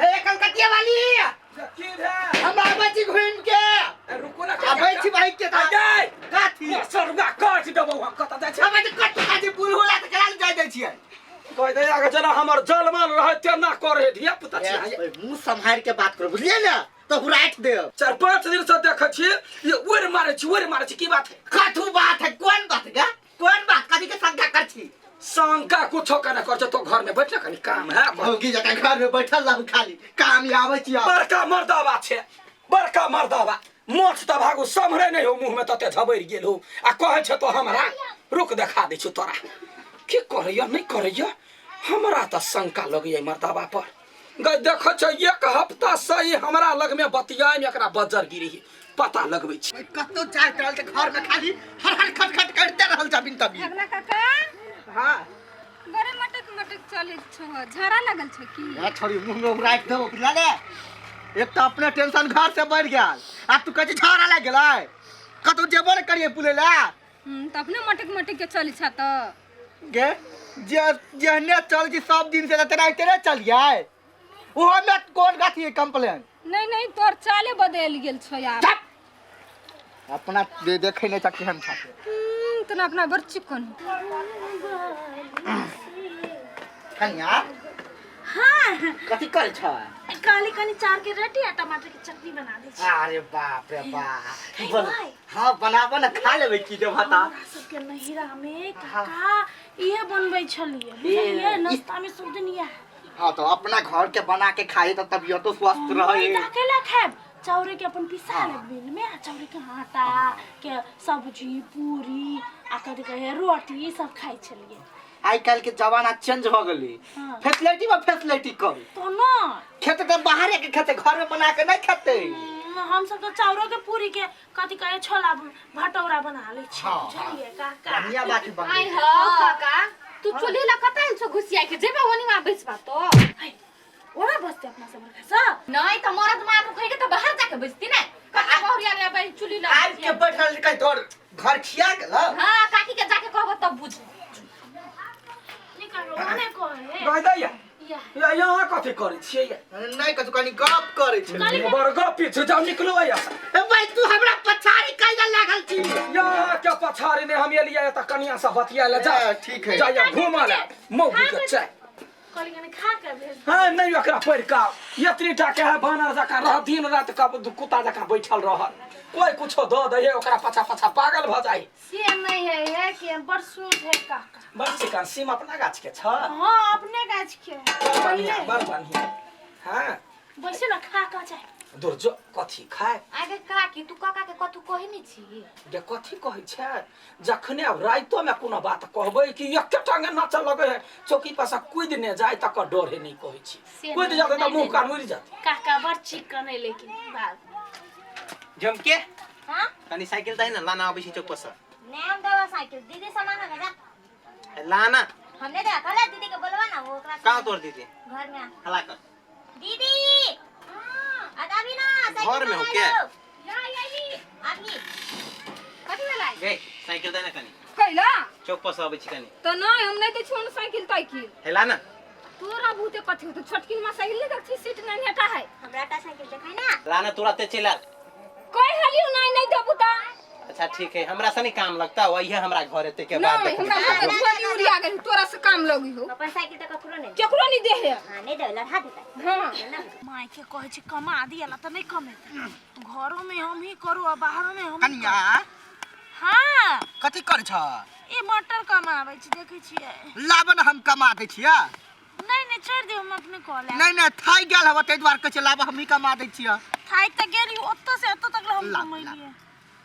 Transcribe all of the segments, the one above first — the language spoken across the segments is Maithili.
हे कलकतिया वाली। की भेल? हम आबै छी घुमि के। ए, रुकू ना। आबै छी भाई के। आगे। कथी? सरवा काट देबौ हम। कतऽ जाइ छी? हम तऽ कथी काजी बुढ़ होला तऽ केना जाय दै छियै? कहि दे आगे, जेना हमर जलमन रहै तेना करे धिया पुता छी। ए, मुँह सम्हारि के बात करू, बुझलियै ने, तऽ हुराठि देब। 4-5 दिन से देखै छी ये ओरि मारै छी, ओरि मारै छी, की बात है? कथू बात है? कोन बात गे? कोन बात? कथी के शंका कर छी? शंका कुछो के कर छौ। तो घर में बैठ कनी काम है। भौगी जकाँ घर में बैठल रहू खाली, काम आबै छी आब। बड़का मर्दाबा छै, बड़का मर्दाबा। मोछ तऽ भागू सम्हरे नहि हो, मुँह में तते झबरि गेल हो आ कहै छै तो हमरा। रुक, देखा दै छियौ तोरा की करैया नहि करैया। हमरा तऽ शंका लगैया मर्दाबा पर गै। देखै छै एक हफ्ता से ई हमरा लग में बतियाय में एकरा बजर गिरी, पता लगबै छी। ओइ कतौ जाइत रहल तऽ घर में खाली हर हर खट खट करते रहल जमीन तबी। अगला काका। हाँ। बड़े मटक मटक चलै छौ, झाड़ा लगल छौ की? या छोड़ी, मुंह में उड़ाइट देबो, बुझला ने? एक तऽ अपने टेंशन घर से बढ़ि गेल आ तू कहै छी झाड़ा लागि गेलै। कतौ जेबो ने करियै पुलै लए। तऽ अपने मटक मटक के चलै छ तऽ। गे जे जेहने चल छी सब दिन से तेनाहिते ने चलियै, ओहो में कोन गाथी है कंप्लेन? नहीं नहीं, तोर चाले बदल गेल छौ यार। चुप! अपना देखै नहि छ केहन छ। तना अपना बड़ चिकन। कनिया। हाँ। कथी करै छ? कहली कनी चाउर के रोटी आ टमाटर के चटनी बना दै छी। अरे बाप रे बाप। खेबै? हाँ, बनाबऽ ने, खा लेबै। की देबह ता? हमरा सबके नहिरा में काका इहे बनबै छलियै, बुझलियै? नाश्ता में सब दिन इएह। हाँ, तो अपना घर के बना के खाई तो तबियतो स्वस्थ रहे। मैदा केला खायब? चाउरे के अपन पिसा लेब मिल में आ चाउरे के आटा के सब्जी, पूरी आ कथी कहे रोटी सब खाइ छलियै। आइ काल्हि के जमाना चेंज हो गेलै। फैसिलिटी में फैसिलिटी कम। तो न खेते तऽ बाहरे के खेते, घर में बना के नहीं खेते। हम सब तो चाउरो के पूरी के कथी कहे छोला भटौरा बना लै छी। हाँ, बुझलियै काका? बढ़िया बात बन। आई हो काका, तू चुल्ही ला कतऽ आयल छौ घुसिया के? जेबे ओनी वहाँ बैसबा तो। है, ओना बसते अपना सब रखा। नहीं तऽ मरद मार रुकै के तऽ बाहर जाके बैसती ने। काका बहुरिया रे भाई चुल्ही ला। आबि के बैठल कहीं तोर घर खिया गेल? हाँ, काकी के जाके कहबो तब बुझ। निकल ओने कहे। कहि दैया। या। या यहाँ कथी करै छियै या? नहीं कथु, कनी गप करै छै। बड़ गप छै, जाउ निकलू एहिया से। ए भाई, तू हमरा पछाड़ी कैला लागल छी? यहाँ के पछाड़ी ने हम एलियै एतऽ कनिया से बतिया ले जा। ए, ठीक है। जाइए घूमऽ ले मौगी के चाय। कहली कनी खा के भेज। हाँ, नहीं ओकरा पढ़ि कऽ एतनी टा के है, बानर जकाँ रह, दिन रात का कुत्ता जकाँ बैठल रहल। कोई कुछो दऽ दै है ओकरा पाछा पाछा पागल भऽ जाइ। से नहीं है, है कि बड़ सोच है काका। बड़ चिकन सीम अपना गाछ के छ? हाँ, अपने गाछ के है। बड़ बढ़िया, बड़ बढ़िया। हाँ। बैसे ना, खा के जाए। दूर जो, कथी खाय? आगे काकी, तू काका के कथू कहे नहीं छी? जे कथी कहै छै, जखने आब राइतो में कोनो बात कहबै कि एके टांगे नाचऽ लगै है, चौकी पर से कूदि ने जाय तकर डर है। नहीं कहै छी। से कूदि नहीं, जेतै तऽ नहीं, मुँह नहीं। कान उड़ि जेतै। काका बड़ चिकन है लेकिन बाल। झमके। हाँ? कनी साइकिल दही न, लाना अबै छी चौक पर से। नहीं, हम देवा साइकिल दीदी सामान है जा। लाना। हमने दे कहला दीदी के बोलवा ना, वो ओकरा से। कहाँ तोर दीदी? घर में आ। हला कर। दीदी अभी ना साइकिल घर में हो मंगा क्या? लो। या यही। अभी। कथी भेलै? गे, साइकिल दही न कनी। कैला? चौक पर से अबै छी कनी। तऽ नहीं, हम नहीं दै छियौ साइकिल ताइकिल। हे लाना। तोरा बहुते कथी होतौ? छोटकी मा साइकिल नहीं देखছি, सीट नहीं हटा है। हमरा टा साइकिल देखाय ना। लाना, तुरंते चलि आ। कहि हलियौ नहीं, नहीं देबू तऽ। अच्छा ठीक है, हमरा से नहीं काम लगता, वही हमरा घर एते के बाद। नहीं, देखबै। हमरा बहुते झोली उड़िया गेल, तोरा से काम लगी हो। अपन साइकिल तो ककरो नहीं। केकरो नहीं दे है। हां, नहीं दे, लड़ा देता। हाँ। माय के कहै छी कमा दिया ला तऽ नहीं कमेतै। घरो में हम ही करू आ बाहरो में हम ही। कनिया। हाँ। कथी करै छ? ई मटर कमाबै छी, देखै छियै। लाब ने, हम कमा दै छियै। नहीं नहीं, छोड़ि दियौ, हम अपने कऽ लेब। नहीं नहीं, थाकि गेल हवा, ताहि दुआरे कहै छियै लाब, हमही कमा दै छियै। थाकि तऽ गेली, ओतऽ से एतऽ तक हम ला, कमेलियै।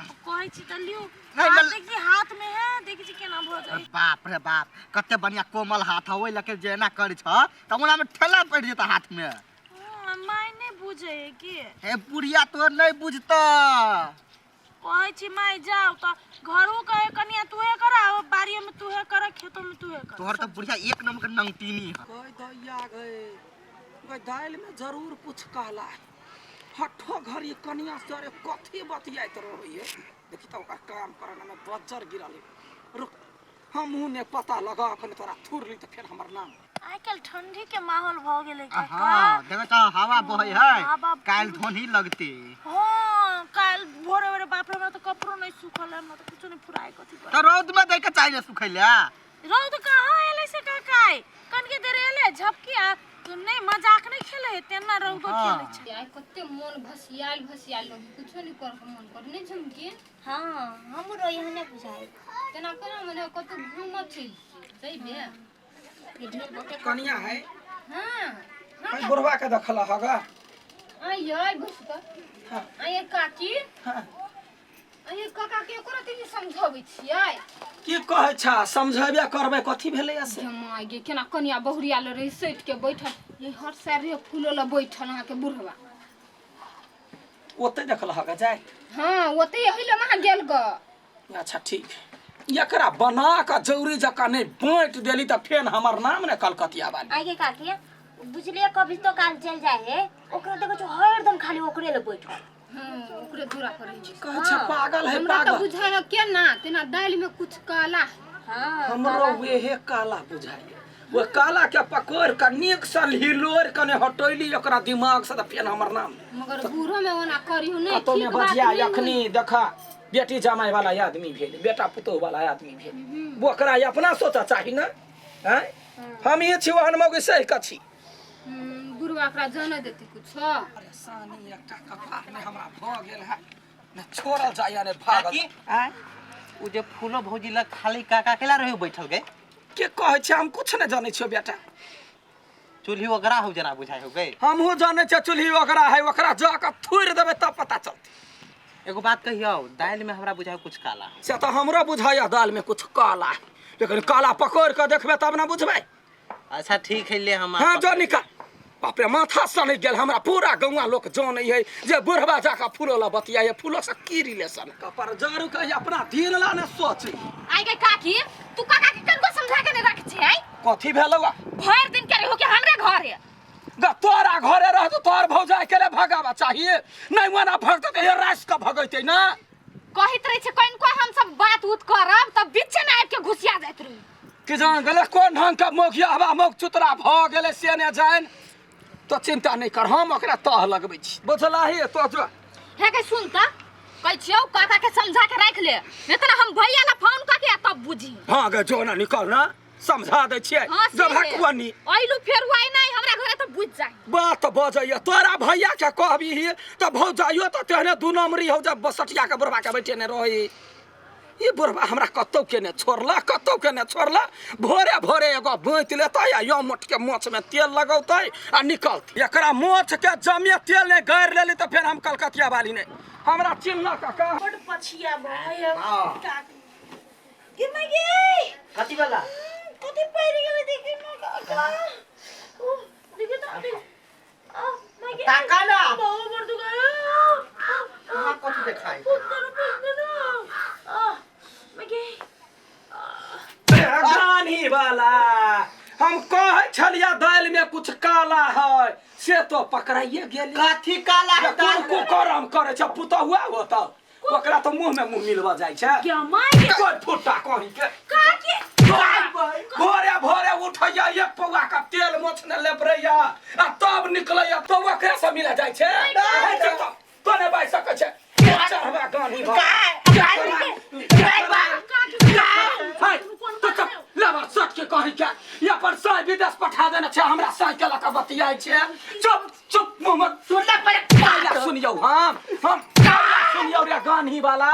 कहै छी तऽ लियौ। नहीं, हाथ लल- देखी, हाथ में है, देखै छी केना भऽ जाइ। बाप रे बाप, कते बढ़िया कोमल हाथ है। ओहि लके जे एना करै छ तऽ ओना में ठेला पड़ि जेतै हाथ में। माय नहि बुझै है की? हे बुढ़िया तोर नहीं बुझतऽ। कहै छी माय जाओ तऽ घरो कहे कनिया तूहे कर आ बाड़ियो में तूहे कर, खेतो में तूहे कर। तोहर तऽ बुढ़िया एक नंबर के नंगटीनी है। गई दैया गई गई, दालि में जरूर कुछ कहला है। हठो घड़ी कनिया से अरे कथी बतियाइत रहैये। देखी तऽ ओकर काम करना में बज्जर गिरल है। रुक, हमहूँ ने पता लगा अखन तोरा थुरली तऽ फेर हमर नाम। आइ काल्हि ठंडी के माहौल भऽ गेलै काका। हाँ देखो तो हवा बहै है, हवा। काल्हि धोनी लगती। हाँ, काल्हि भोरे भोरे बाप रे, हमरा तऽ कपड़ो नहीं सूखल है, हमरा तऽ कुछो नहीं फुराय कथी पर। तो रौद में दैके चाहिए सुखैला। रौद कहाँ एलै से काका? कनके देर एलै झपकी आ तू नहीं मजाक नहीं खेले है तेना रौदो खेले छै। आइ कते मोन भसियाल भसियाल लगे, कुछो नहीं कर के मन कर नहीं झुमकी। हाँ, हमरो एहने बुझाइ। तेना केना मन कतौ घूमऽ चलि जइबे। कनिया है। हाँ। है बुढ़वा के देखल हगा। आइ आइ घुस कऽ। हाँ। आइ काकी। हाँ। आइ काका के एको रति नहि समझबै छियै। की कहै छा, समझेबे करबै, कथी भेलै से? जमाइ गे, केना कनिया बहुरिया ले रही सटि के बैठल, ये हर साल रे फूलो ले बैठल अहाँके बुढ़वा। ओतै देखल हगा जाय? हाँ, ओतै एहि ले अहाँ गेल ग। अच्छा ठीक, एकरा बना कऽ जौरी जकाँ नहि बाँटि देली तऽ फेन हमर नाम ने कलकतिया वाली। आइ के काकी बुझलिए, कभी तो काल चल जाए है, ओकरा देखो छो हरदम खाली ओकरे ले बैठल। हाँ, ओकरे दूरा पर रहै छै। कहै छै पागल है। हमरा तऽ पागल बुझाइ है केना तेना दालि में कुछ काला है। हाँ। हमरो वेहे काला बुझाइए, वो काला के पकड़ के नीक से हिलोर कने हटैली ओकरा दिमाग से तऽ फेन हमर नाम नहि। मगर बूढ़ो में ओना करियो नहीं कतौ ठीक ने बात बजिया नहीं। अखनी देखा, बेटी जमाई वाला आदमी भेल, बेटा पुतोह वाला आदमी भेल, ओकरा अपना सोचा चाही ने। आँय, हम ई छी ओहन मौगी सही कऽ छी। बुढ़वा ओकरा जाने देती कुछो? परेशानी एकटा कपार में हमरा भऽ गेल है, ने छोड़ल जाइए ने भागल। काकी। आँय। उ जे फूलो भौजी लग खाली काका केला रहे बैठल गए? के कहै छै, हम कुछ नहि जानै छियौ बेटा। चूल्ही ओकरा हो जना बुझाइ हो गए। हमहूँ जानै छियै चूल्ही ओकरा है, ओकरा जा कऽ थोड़ि देबै तब पता चलतै। एगो बात कहियौ, दालि में हमरा बुझाइ कुछ काला है। से तऽ हमरो बुझाइए दालि में कुछ काला है, लेकिन काला पकड़ि कऽ देखबै तब ने बुझबै। अच्छा ठीक है, ले हम। हाँ जो निकाल। बाप रे, माथा सनकि गेल हमरा। पूरा गौआ लोक जानै है जे बुढ़वा जाकऽ फूलो लए बतियाइ है, फूलो से की रिलेशन? कपर जरू के अपना दिन ला ने सोची। आइ गे काकी, तू काका के कनको समझा के नहीं राख छै? आइ कथी भेलौ? भरि दिन के रहो के हमरे घर है। ग तोरा घरे रह तो तोर भौजाई के ले भगावा चाहिए नहीं, ओना भगतै तऽ रास के भगैतै ना। कहैत रहे छै कनको हम सब बात उत करब तब बीचे में आबि के घुसिया जाइत रही। कि जान गेलै कोन ढंग के मौगिया हवा मौग चुतरा भऽ गेलै से ने जानि। तो चिंता नहीं कर, हम ओकरा तह लगबै छी, बुझलाही? तो जो हे के सुन त, कहै छियौ काका के समझा के राख ले, नहीं त हम भैया ला फोन क के तब बुझी। हाँ गे, जो ना निकल ना, समझा दै छियै। हाँ से। जब हकुआनी अइलू फेर आई नहीं हमरा घरे त बुझ जाई। बात बजैया, तोरा भैया के कहबी तऽ भौजाइयो तऽ तेहने दू नम्बरी हौ जब बसटिया के बुढ़वा के बैठेने रही। ई बुढ़वा हमरा कतौ के ने छोड़ला, कतौ के ने छोड़ला। भोरे भोरे एगो बाँटि लेतै आ यो मोट के मोछ में तेल लगौतै आ निकलतै। एकरा मोछ के जमे तेल नहि गाड़ि लेली तऽ फेर हम कलकतिया वाली नहि हमरा चिन्हलक काका। बड पछिया भए। हाँ। के मागे। कथी वाला? कथी पड़ि गेलै देखी न काका। ओ देखी त अभी आ मागे। ताका ना। बहुत बड़ दुखायो। अहाँ कथी देखाइ? पुत्र पुत्र आ मागे। गानी वाला, हम कहै छलियै दालि में कुछ काला है, से तो पकड़ाइए गेली। कथी काला है? कोन कुकरम करै छै पुतहुआ, होतौ ओकरा तऽ मुँह में मुँह मिलबऽ जाइ छै। क्या मागे? कोइ फुट्टा कहीं के। काकी। भोरे भोरे उठैया, एक पौआ के तेल मोछ ने लेपरैया आ तब निकलैया, तो ओकरे से मिला जाइ छै। कहै छै तऽ तो नहि बाजि सकै छै चढ़वा गानी। हाय, तो चुप लेबर सट के कहीं के या पर साइ विदेश पठा देने छै, हमरा साइ के लऽ कऽ बतियाइ छै। चुप चुप, मुँह में सुनला पर। काला सुनियौ, हम काला सुनियौ रे गान्ही वाला,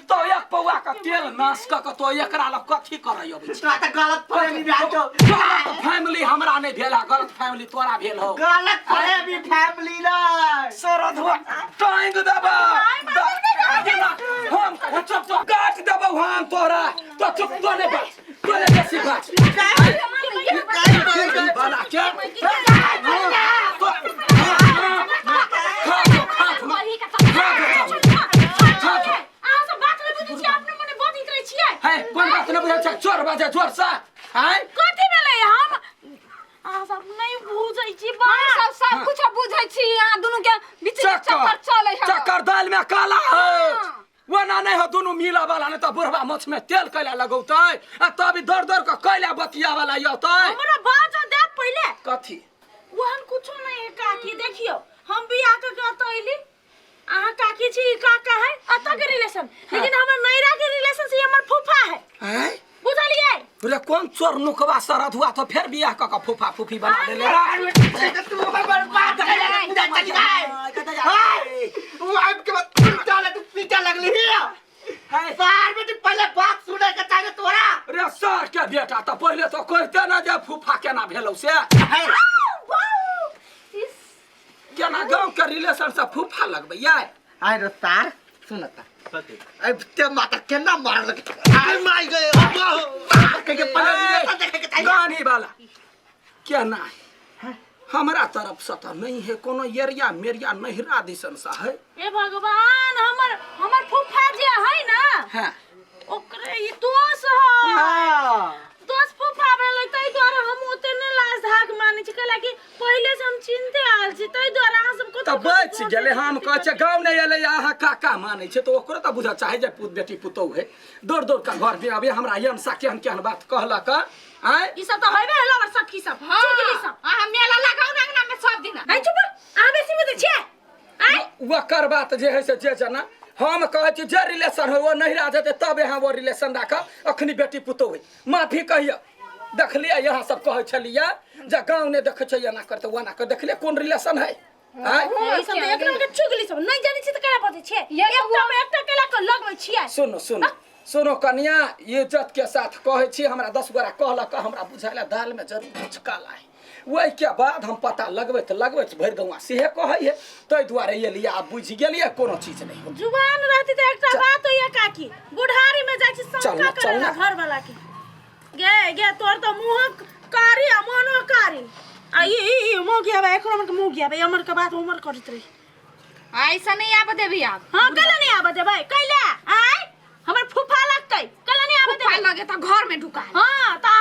तो एक पौआ के तेल नाश कऽ के तो एकरा लग कथी करय अबै छै? तोरा तऽ गलत फहमी भेल छौ। गलत फैमिली हमरा नहि भेल, गलत फैमिली तोरा भेल हौ। गलत फहमी फैमिली नै। सरधुआ टांग देबा हम, चुप चुप, काट देबौ हम तोरा। तो चुप, तो नहि बाज, तो नहि बेसी बाज। बाला के खा जो, खा जो, खा जो। अहाँ सब बात नहि बुझै छियै, अपने मने बजैत रहै छियै। है, कोन बात नहि बुझै छै? चोर बाजे जोर से आँय। कथी भेलै? हम अहाँ सब नहि बुझै छी हम बात। सब सब कुछ बुझै छी, अहाँ दुनू के बीच में चक्कर चलै है। चक्कर दाल में काला है, ओना नहि हो दुनू मिला वाला, नहि तऽ बुढ़वा मोछ में तेल कैला लगौतै आ तब दौड़ दौड़ कऽ कैला बतिया वाला औतै। हमरा बाजऽ दे। पहिले कथी ओहन कुछो नहीं है काकी देखियो हम बियाह के के अतऽ अइली अहाँ काकी छी ई काका है अतऽ के रिलेशन लेकिन हमर नैरा के रिलेशन से ई हमर फूफा है हैं बुझलियै रे कोन चोर नुकवा सरद हुआ तो फेर बियाह क के फूफा फूफी बना देले रे तू हमर बात पूजा चली जाए हाय वो आब के बाद उल्टा लग पीटा लगली है सार बेटी पहले बात सुने के चाहे तोरा रे सर के बेटा तऽ पहिले तो कहते ना जे फूफा केना भेलौ से केना गाँव के रिलेशन से फूफा लगबैया आय रे सार सुनता कथी अब ते माता केना मार लग आय मार गए के के पहले रिलेशन देखे के चाही गानी वाला केना हमरा तरफ से तऽ नहीं है कोनो एरिया मेरिया नहिरा दिसन से है हे भगवान हमर हमर फूफा जे है ना हाँ ओकरे ई दोष है हां दोष फूफा भेलै ताहि दुआरे हम ओते नहि लाज धाक मानै छी कैला कि पहिले से हम चिन्हते आयल छी ताहि दुआरे अहाँ सब तऽ बचि गेलै हम कहै छियै गाँव नहि एलै अहाँ काका मानै छै तऽ ओकरो तऽ बुझऽ चाही जे पुत बेटी पुतोहु है दौड़ दौड़ कऽ घर पे अबै हमरा यमसा केहन केहन बात कहलक आँय ई सब तऽ होइबे है लवर सखी सब हाँ चुगली सब अहाँ मेला लगाउ ने अंगना में सब दिन आइ चुप अहाँ बेसी बुझै छियै आइ ओकर बात जे है से जे जना हम कहै छी जे रिलेशन हो वो नहिरा जेतै तब यहाँ वो रिलेशन राखब अखनी बेटी पुतोहु है माफी कहिए देखलियै यहाँ सब कहै छलियै जे गाँव नहि देखै छै एना करतै ओना कर देखलियै कोन रिलेशन है आँय ई सब तऽ एक नंबर के चुगली सब नहि जानै छी तऽ केना बजै छियै एकटा मे एकटा केला के लगबै छियै सुनो सुनो सुनो कनिया इज्जत के साथ कहै छी हमरा 10 गोरा कहलक हमरा बुझायल दाल में जरूर किछु काला है ओहि के बाद हम पता लगबैत लगबैत भरि गौआ सेहे कहै है ताहि दुआरे एलियै आब बुझि गेलियै कोनो चीज नहि हो जुबान रहती तऽ एकटा बात होइया काकी बुढ़ारी में जाइ छी चल शंका ना, चल करे ना। घर वाला के गे गे तोर तऽ मुँह कारी आ मोनो कारी आ ई ई ई मुँह गियाबे एकरो मन के मुँह गियाबे अमर के बात उमर करैत रही ऐसा नहीं आबऽ देबी आब हाँ कैला नहीं आबऽ देबै कैला आय हमर फूफा लगतै कैला नहीं आबऽ फूफा देबै लगे तऽ घर में ढुका हाँ तऽ